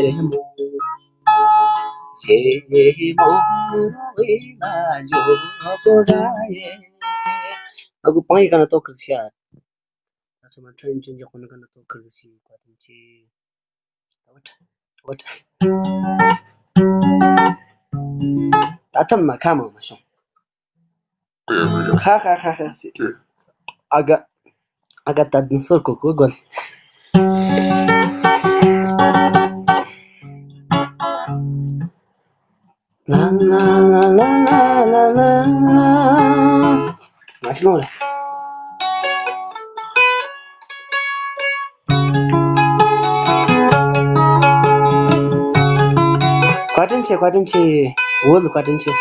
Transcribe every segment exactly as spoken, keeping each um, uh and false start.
རེད་མོ། རྗེ་མོ་ཝེ་ལ་ཇོ་ཀོ་ར་ཡེ། ཨ་ཁུ་པང་ཡི་ག་ན་ཏོག་ཁག་ཤ། ད་སོ་མ་ཁྲོན་ཅུན་གྱི་ཁོ་ན་ག་ན་ཏོག་ཁག་ཤི་བཀའ་དྲིན་ཆེ། ད་ཐམ་མ་ཁ་མང་མ་བྱུང་། ཧ་ཧ་ཧ་ཧ་ཟེར། ཨ་ག་ཨ་ག་ད་དུང་སོར་གོ་གོ་གོ། ལ་ལ་ལ་ལ་ལ་ལ། ང་ཅི་ལོང་རེད། བཀའ་དྲིན་ཆེ། བཀའ་དྲིན་ཆེ། འོ་ལ་བཀའ་དྲིན་ཆེ།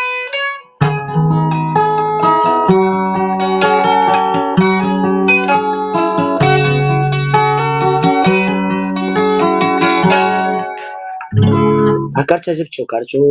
ཨ་དཀར་ཆ་ཞིབ་ཆོ་དཀར་ཆོ།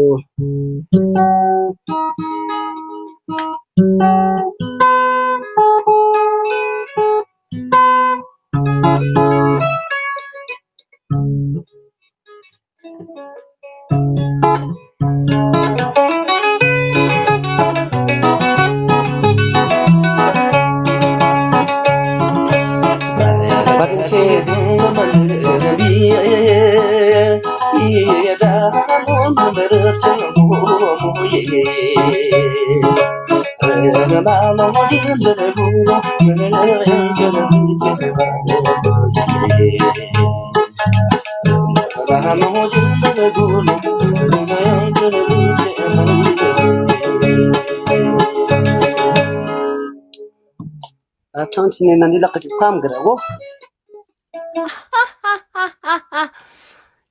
ཨ། ཁྲང་ཆི་ནས་ན་འདི་ལག་གི་ཅིག་ཕམ་གི་ར་གོ།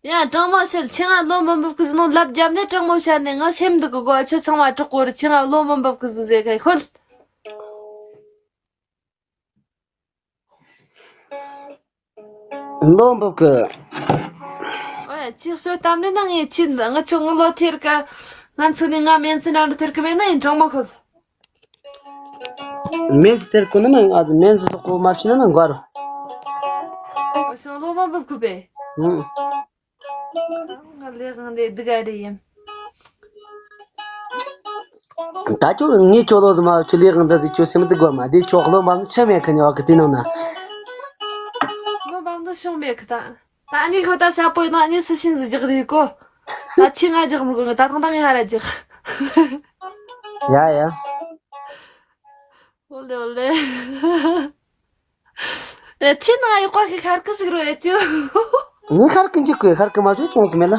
ཡ། དྲང་མོ་བཤད། ཁྱེད་ང་བློ་མི་འབབ་གི་ཟེར་ནོ་ལབ་རྒྱབ་ནས། དྲང་མོ་བཤད་ནས་ང་སེམས་འདུག་གི་གོ། ཁྱོད་ཚང་མ་གྲོགས་པོ་རེད། ཁྱེད་ང་བློ་མི་འབབ་གི་ཟེར་ཟེར་གི་ཤོད། བློ་འབབ་གི། ཨོ་ཡ། ཁྱེད་ཤོད་གཏམ་ནི་ན། ངས་ཁྱེད་ང་ཚོ་ངུ་ལོ་ཐེར་ག་ང་ཚོ་ནི་ང་མེན་ཚི་ན་ལོ་ཐེར་གི་མེད་ན་ཡིན། དྲང་མོ་ཤོད། མེན་ཚི་ཐེར་གོ་ནི་མ། ང་ཚོ་མེན་ཚི་ལོ་གོ་མ་བྱིན་ན་ན་འགོ་རུ། ཨོ་སོང་། བློ་མི་འབབ་གི་པས། ཨང་། ང་ལས་གང་ལས་སྡུག་ག་རེ་ཡིན། ད་ཁྱོད་ངས་ཁྱོད་བློ་ཟིན་མ། ཁྱོད་ལས་གང་འདི་ཟིག་ཁྱོད་སེམས་སྡུག་གོ་མ། དེ་ཁྱོད་བློ་མ་ཆི་མེད་གི་ནི་བ་གི་དེ་ནང་ན། བློ་མ་འདི་བྱུང་མེད་གི་ད། ད་ཨ་ནི་ཁོ་ད་ཞབས་པོ་ཡིན་ན་ཨ་ནི་སུ་ཤིན་ཟིག་རྒྱག་རེད་གོ། ད་ཁྱི་ང་རྒྱག་མི་དགོས་གི། ད་ཐང་ད་ངས་ཧ་ར་རྒྱག། ཡ་ཡ། ཨོ་ལེ་ཨོ་ལེ། ཨེ། ཁྱི་ན་ཡོད་པ་ཁི་ཁར་ཀི་ཟིག་རོ་ཨེ་ཅུ། ངས་ཁར་ཀི་འཇིག་གི། ཁར་ཀི་མ་བྱུང་ཆང་གི་མེད་ལ།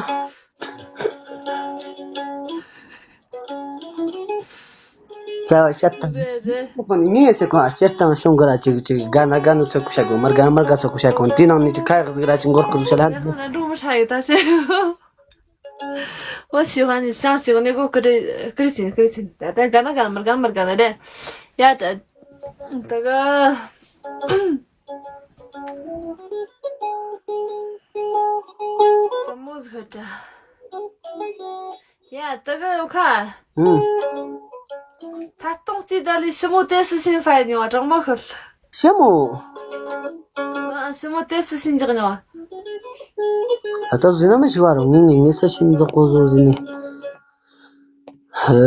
ཙ་བ་ཤ་ཐང་། རེད་རེད། ཁོ་ནི་ངས་ཟེར་གོ། ཨ། སྤྱིར་བཏང་གཞུང་གི་ར་ཅིག་ཅིག་ག་ན་ག་ནུ་ཚོད་ཁུ་ཤ་གོ། མར་ག་མར་ག་ཚོད་ཁུ་ཤ་གོ། དེ་ནང་ནས་ཅིག་ཁ་ཡག་ཟིག་ར་ཅིག་མགོར་ཁུ་ཤ་ལ། ཡག་ན་འགྲོ་མི་ཧྲ་ཡོད་ད་ཟེར། ཨོ་ཞི་ཧ་ནི་ཤ་ཅིག་ནི་གོ། ཀི་རི་ཀི་རི་ཅིན་ཀི་རི་ཅིན། ད་ད་ག་ན་ག་མར་ག་མར་ག་ན་རེད། ཡ་ད་ད་ག་ད་མོ་ཟིག་ཧ་ད། ཡ། ད་གི་ཡོད་ཁ། ཨུ། ད་སྟོང་རྩིས་ད་ལས་ཞི་མོ་དེ་སུ་ཤིན་ཧྥ་ཡི་ཉོ་བ། དྲང་མོ་ཤོད། ཞི་མོ། ཨ། ཞི་མོ་དེ་སུ་ཤིན་རྒྱག་ཉོ་བ། ད་ད་ཟིན་ན་མི་ཤི་བ་རུང་ངེ་ངེ་ངེ་སུ་ཤིན་རྫོགས་གོ་བཟོ་ཟིན་ནི། ཧེ།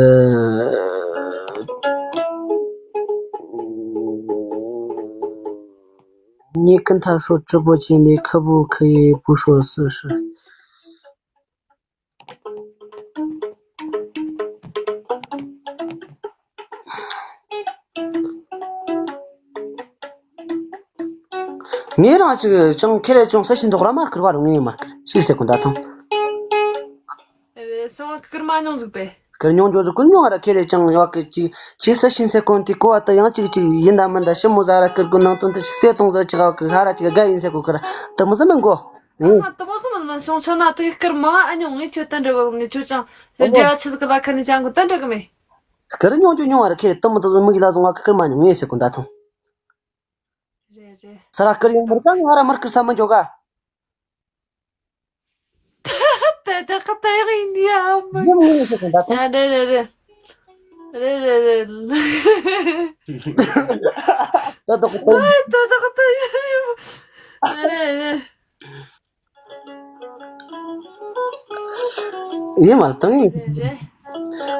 ངེ་ཀུན་ཐ་ཧྲོ་ཀྲི་པོ་ཅི་ནི་ཁ་བུ་ཁ་ཡི་པུ་ཧྲོ་སུ་ཧྲི། ངས་རང་ཅིག་ཅང་ཁེ་ལས་ཅུང་ས་ཤིན་ཐོག་ར་མར་ཁུར་བ་རུ་ངས་མར་ཁུར་ཞིག་ཟེར་གོ་ད་ཐང་། རེད། སོང་ཁུར་མ་མྱོང་ཟིག་པས། ཁུར་མྱོང་འཇོག་ཟིག་ཁུར་མྱོང་ར་ཁེ་ལས་ཅང་ཡོད་གི་ཅིག་ཅིག་ས་ཤིན་ཟེར་གོ་དེ་གོ་བ་ད་ཡང་ཅིག་ཅིག་ཡིན་ད་མིན་ད་ཞི་མོ་ཟ་ར་ཁུར་གོ་ནང་དོན་དེ་ཞིག་བརྩེ་གཏོང་ཟ་ཅིག་ཨ་གི་ཧ་ར་ཅིག་དགའ་ཡིན་ཟེར་གོ་ཁུར་ད་མི་ཟ་མི་གོ། ཨ། དེ་མོ་ཟིག་མི་འགོ། ཨ། དེ་མོ་ཟིག་མི་མི་སོང་། ཁྱོད་ན་དེ་སྐར་མང་ཨ་མྱོང་། ངས་ཁྱོད་ཏན་འདྲ་གོ་ནས་ཁྱོད་ཅང་འབྲེལ་བ་ཆི་ཟིག་གི་ལ་ཁ་ནས་ཅང་གོ་ཏན་འདྲ་གི་མེད། སྐར་མྱོང་རྒྱུ་མྱོང་བ་ར་ཁེ་དེ་མོ་དེ་ཟིག་མི་གི་ལ་སོང་བ་སྐར་མ་མྱོང་ངས་ཟེར་གོ་ད་ཐོང་། རེད་རེད། ས་ར་སྐར་ཡོང་མར་ཀ་ང་ར་མར་སྐར་ས་མ་འཇོག་ག། ད་ད་ད་ཡག་ཡིན་ཡ་མ། ཡིན་ངས་ཟེར་གོ་ད་ཐོང་། ཡ་རེད་རེད་རེད། རེད་རེད་རེད། ད་ད་ད། ད་ད་ད་ཡ་ཡ། རེད་རེད། ཡིན་མ་བཏང་ཡིན། རེད་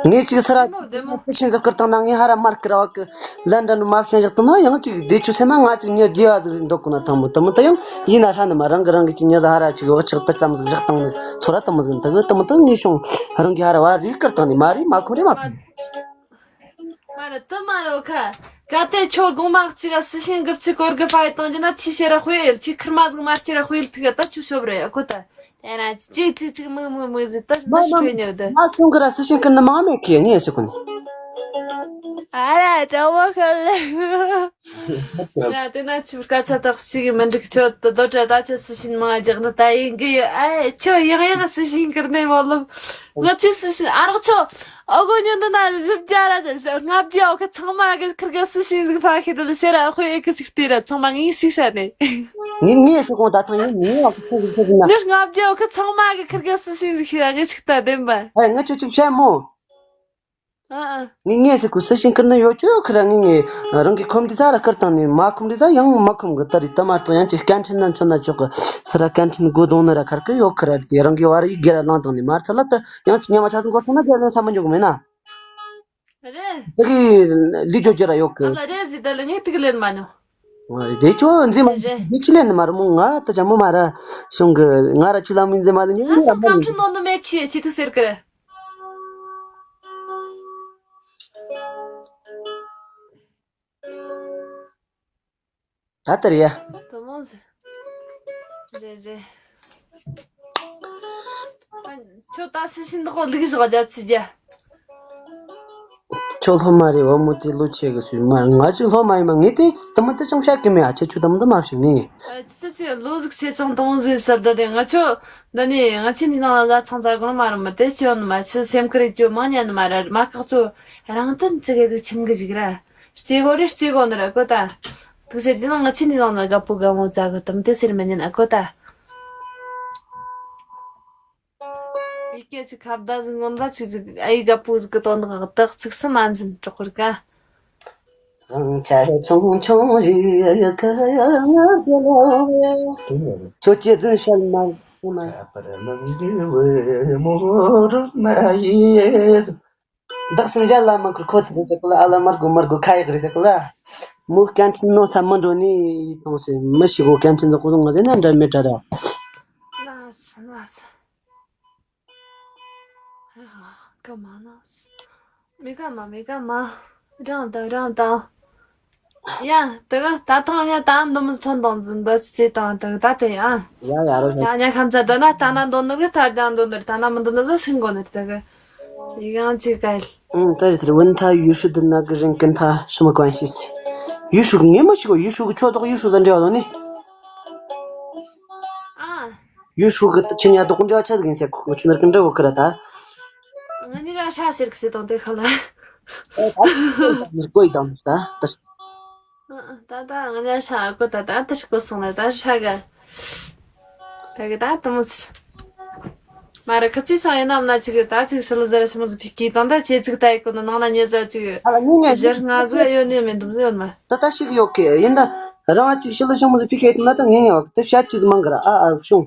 རེད། ངས་ཅིག་སི་ར་བདེ་མོ་བདེ་མོ། སི་ཤིན་ཟིག་ཁུར་བཏང་ན། ངས་ཧ་ར་མར་ཀི་ར་བ་ཀི་ལན་འདྲ་ནུ་མ་བྱན་བཞག་བཏང་ན། ཡང་ཅིག་བདེ་ཆུ་སེ་མ་ང་ཅིག་ཉེ་རྗེ་བ་ཟིག་འདོག་གོ་ན་ཐང་མོ་དུ་མོ་དུ་ཡང་ཡིན་ན་ཧྲ་ནི་མ། རང་གི་རང་གི་ཅིག་ཉེ་ཟ་ཧ་ར་ཅིག་བག་ཆགས་དུ་ཙམ་ཟིག་བཞག་བཏང་ནི་ཚོ་ར་དུ་མོ་ཟིག་འདུག་གི། དུ་མོ་དུ་ངས་བྱུང་རང་གི་ཧ་ར་བ་རིག་ཀིར་བཏང་ནི་མ་རེད། མ་ཁུམ་རེད་མ་ཁུམ། མ་རེད། དུ་མ་རེད། ཨོ་ཁ། གལ་ཏེ་ཁྱོད་དགོང་མོ་གཅིག་ག་སི་ཤིན་གི་ཕྱི་སྐོར་གི་ཕ་ཡི་གཏོང་རྒྱུ་ན། ཁྱི་ཤེ་ར་དཔེ་ཡིན། ཁྱི་ཁིར་མ་ཟིག་མ་སྐྱེ་ར་དཔེ་ཡིན་ཐུག་ག་ད་ཁྱོད་ཤོབ་རེད། ཨ་ཁོ་ད། དེ་ན་ཅིག་ཅིག་ཅིག་མིག་མིག་མིག་ཟིག་ད་མ་ནི་མ་ཁྱོད་ཉོ་ད། མ་སོང་གི་ར་སི་ཤིན་ཀི་ནི་མང་མེད་ཁི་ངས་ཟེར་གོ་ནི། ཨ་ར་དྲ་བ་ཁ་ལ། ཡ་དེ་ན་ཁྱོད་སྐད་ཆ་དག་ཞིག་མི་འགྲིག་ཁྱོད་དོ་དྲ་ད་ཁྱོད་སི་ཤིན་མང་རྒྱག་ནི་ད་ཡིན་གི་ཡོད། ཨ་ཁྱོད་ཡང་ཡང་སི་ཤིན་ཀིར་ནས་མ་ལོབ། ང་ཚོས་སི་ཤིན་ཨ་རོགས་ཁྱོད། ཨོ་གོ་ཉོ་འདི་ན་བཞི་བརྒྱ་ར་ལྔ་བརྒྱ། ཨོ་ཁ་ཚང་མ་གི་ཁིར་གི་སི་ཤིན་ཟིག་ཕ་ཤི་དུ་ལ་ཤེ་ར་ཁོས་ཨེ་ཁི་ཞིག་སྟེ་ར་ཚང་མ་ངས་ཞིག་ཤ་ནས། ངས་ངས་ཤི་གོང་ད་ཐང་ཡིན་ངས་ཨོ་ཁི་ཚང་གི་ཁི་ན། འདི་ལྔ་བརྒྱ། ཨོ་ཁ་ཚང་མ་གི་ཁིར་གི་སི་ཤིན་ཟིག་ཤེ་ར་ངས་ཞིག་ད་བདེན་པ། ཨེ་ངས་ཁྱོད་ཅིག་བཤད་མོ། ཨ་ཨ། ངས་ངས་ཟིག་གོ་སི་ཤིན་ཀིར་ནི་ཡོད་ཅོ་ཁི་ར། ངས་ངས་རང་གི་ཁོམ་འདི་ཚ་ར་ཁིར་བཏང་ནས་མ་ཁོམ་འདི་ཚ་ཡང་མ་ཁོམ་གི་ད་རེད། ད་མ་གཏོགས་ཡང་ཅིག་སྐད་འཕྲིན་ན་མཚོན་ན་ཅོག་གི་སི་ར་སྐད་འཕྲིན་སྒོ་རྡུང་ནི་ར་ཁར་གི་ཡོད་ཁི་ར། དེ་རང་གི་བར་ཡིག་སྒེར་ལངས་བཏང་ནས་མར་ཚ་ལ་ད་ཡང་ཅིག་ཉམས་ཆག་འགོར་སོང་ན་རྒྱལ་ལན་ས་མི་འཇོག་མེད་ན། རེད། དེ་གི་ལི་ཇོ་ཇོ་ར་ཡོད་གི། ཨ་ལ་རེད་ཟི་ད་ལ་ངས་ཏིག་ལེན་མ་ནོ། ང་རེད་དེ་ཆོ་འཛིན་མ་རེད་རེད། འདི་ཅི་ལེན་མ་ར་མོ། ང་ད་ཅ་མོ་མ་ར་ཤོང་གི། ང་ར་ཆུ་ལ་མི་འཛིན་མ་ལ་ཉོ་ང་མ་སང་ར་ཁམ་མི་ཆུ་ནོ་ནོ་མེ་ཁྱི་ཆི་ཏིག་ཟེར་གི་རེད། ད་ལྟར་ཡ། དུ་མོ་ཟེར། རེད་རེད། ཁྱོད་ད་སི་ཤིན་འདི་གོ་ལིག་བཞག་རྒྱ་ཆི་རྒྱ། ཁྱོད་སློབ་མ་རེད་བ་མོ། དེ་ལོ་ཆེ་གི་སུས་མ། ང་ཅི་སློབ་མ་ཡིན་མ། ངས་དེ་དུ་མ་དེ་ཅང་བཤད་གི་མེད། ཨ་ཁྱེད་ཆུ་དུ་མ་དུ་མ་བཤད་ངས་ངས། ཨ་ཆི་ཆི་ལོ་ཟིག་ཆེ་ཆུང་དུ་མོ་ཟིག་ཟེར་ད་དེ། ང་ཆོ་འདི་ནས་ང་ཆི་འདི་ནང་ལ་ལ་ཚང་ཚ་གོ་མ་རུང་མ་དེ་ཅི་ཡོང་ནི་མ། ཆི་སེམས་ཁུར་ཅོ་མང་ཉན་ནི་མ་ར། མ་ཁག་ཆོ་རང་དོན་ཅི་གེ་ཟིག་ཁྱིམ་གི་ཞིག་ར། སྐྱེ་གོ་རེ་སྐྱེ་གོ་ནི་ར་གོ་ད། ཐུག་ཟེར་གྱི་ན་ང་ཆི་འདི་ནང་ལ་དགའ་པོ་དགའ་མོ་ཙ་གི་དུམ་དེ་ཟེར་མི་ཉན་ཨ་གོ་ད། ཡི་གེ་ཅིག་ཁ་བརྡ་ཟིག་ངོ་མདའ་ཅིག་ཟིག་ཨ་ཡི་དགའ་པོ་ཟིག་གི་དོན་དག་དག་ཅིག་སུ་མ་འཛིན་གྲོགས་པོར་ཀ། དབང་ཆ་ཆུང་ཆུང་ཞིག་གི་ཡང་ངར་གྱི་ལོ། ཁྱོད་ཀྱིས་རྫུན་བཤད་མ་མ། བདག་སེམས་གཞན་ལ་མ་འཁུར་ཁོ་ཐག་རེད་ཟེར་གི་ལ། ཨ་ལ་མར་གོ་མར་གོ་ཁ་ཡག་རེད་ཟེར་གི་ལ། མོ་སྐད་འཕྲིན་ནོ་ས་མི་འགྲོ་ནི་ཡིད་གཏོང་ཟེར། མི་ཞིག་གོ་སྐད་འཕྲིན་ཟེར་གོ་ཟེར་ང་ཟེར་ན་འདྲ་མི་འདྲ་ར། ལ་ས་ལ་ས། ཧ་ཧ། ཀ་མ་ན་ས། མི་ཀ་མ་མི་ཀ་མ། རང་དང་རང་དང་། ཡ། དེ་ག་ད་ཐང་ཡ་ད་འདོམ་ཟི་ཐོན་དང་ཟི་འདོ་ཅི་ཅི་དང་དེ་ག་ད་དེ་ཡ། ཡ་ཡ་རོ་ཡ། ཡ་ཉ་ཁམ་ཚ་དོ་ན་ད་ན་འདོ་ནོ་གི་ད་ད་འདོ་ནོ་ད་ན་མི་འདོ་ནོ་ཟི་སེང་གོ་ནོ་དེ་ག་ཡི་གང་ཅི་ག་ཡིན། ཨང་ད་རེད་དེ་རེད། ཝུན་ཐ་ཡུ་ཤུ་དི་ན་གི་རིང་ཀིན་ཐ་ཤི་མ་ཀོན་ཤིས། ཡུ་ཤུ་གི་ངེས་མ་ཤི་གོ། ཡུ་ཤུ་གི་ཆོ་དོག་ཡུ་ཤུ་ཟ་འདྲེ་བ་ལོ་ནི། ཨ། ཡུལ་ཤུལ་གི་ཆི་ཉ་དོག་འདྲ་ཆ་ཟིག་ཡིན་ཟེར། ཁོ་ཆུ་ནར་གི་འདྲ་བོ་ཁི་ར་ད། ང་ནི་ར་ཧྲ་ཟེར་གི་ཟེར་དང་དེ་ཁ་ལ། ནར་གོ་ཡི་དང་ད་ད། ཨ་ཨ་ད་ད་ང་ནི་ཧྲ་གོ་ད་ད་ད་ཤི་གོ་སོང་ལ་ད་ཧྲ་ག་ད་གི་ད་དུ་མོ་ཟེར། མ་ར་ཁ་ཆུ་སང་ཡིན་ནམ་ན་ཅིག་ད་ཅིག་ཤི་ལ་ཟེར་ཤི་མོ་ཟི་ཕི་ཀི་དང་ད་ཅེ་ཅིག་ད་ཡི་གོ་ནོ་ནང་ན་ཉེ་ཟ་ཅིག་ཨ་ལ་ངུ་ངེ་ཞར་ང་ཟི་ཡོད་ནི་མི་འདུག་ཡོད་མ། ད་ད་ཤི་གི་ཡོད་གི་ཡིན་ད། རང་ཅིག་ཤི་ལ་ཤི་མོ་ཟི་ཕི་ཀི་ཡིན་ན་ད་ངེ་ངེ་བ་གི་ད་བཤད་ཅིག་མང་གི་ར། ཨ་ཨ་ཤོང་།